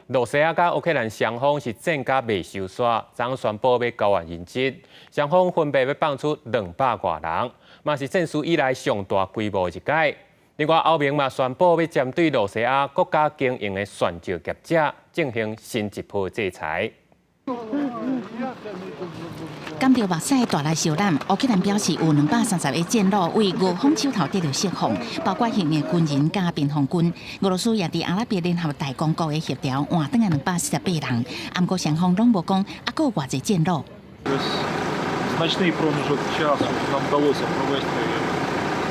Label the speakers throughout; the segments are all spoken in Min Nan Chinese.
Speaker 1: 羅西亞佮烏克蘭雙方是戰甲袂收煞，昨宣布欲交換人質，雙方分別欲放出200外人，嘛是戰事以來上大規模一擺。另外，歐盟嘛宣布欲針對羅西亞國家經營的璇石業者進行新一波制裁。
Speaker 2: 含著目屎帶來相攬，烏克蘭表示有230個戰俘對俄方手頭得著釋放，包括現役軍人佮邊防軍。俄羅斯也佇阿拉伯聯合大公國的協調換轉來248人，毋過雙方攏無講猶閣有偌濟戰俘。
Speaker 3: Значний проміжок часу нам вдалося провести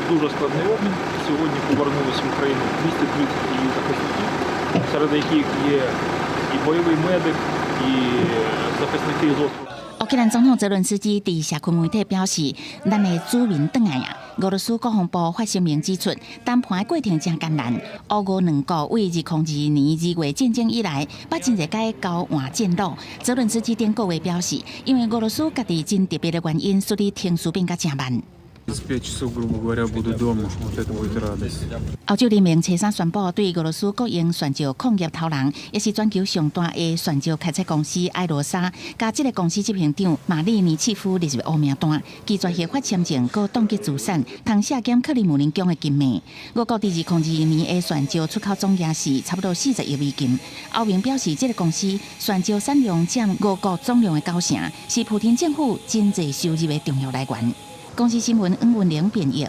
Speaker 3: дуже складний обмін. Сьогодні повернулися в Україну 230 її захисників, серед яких є і бойовий медик, і захисники з острова.
Speaker 2: 烏克蘭總統澤倫斯基佇社群媒體表示：咱的子民轉來啊！俄羅斯國防部發聲明指出，談判的過程誠艱難。烏俄兩國對2022年2月戰爭以來，捌真濟擺交換戰俘。澤倫斯基頂個月表示，因為俄羅斯家己真特別的原因，所以程序變甲誠慢。
Speaker 4: 5 часов, грубо говоря, буду дома. Вот это будет радость.
Speaker 2: 歐洲聯盟初三宣布，對俄羅斯國營鑽石礦業頭人，也是全球上大的鑽石開採公司艾羅莎，佮這个公司執行長馬利尼切夫列入烏名單，拒絕核發簽證，閣凍結資產，通削減克里姆林宮的金額。俄國佇2022年的鑽石出口總額是差不多40億美金。歐盟表示，這个公司鑽石產量佔俄國總量的9成，是普丁政府經濟收入的重要來源。公視新聞黃文玲編譯。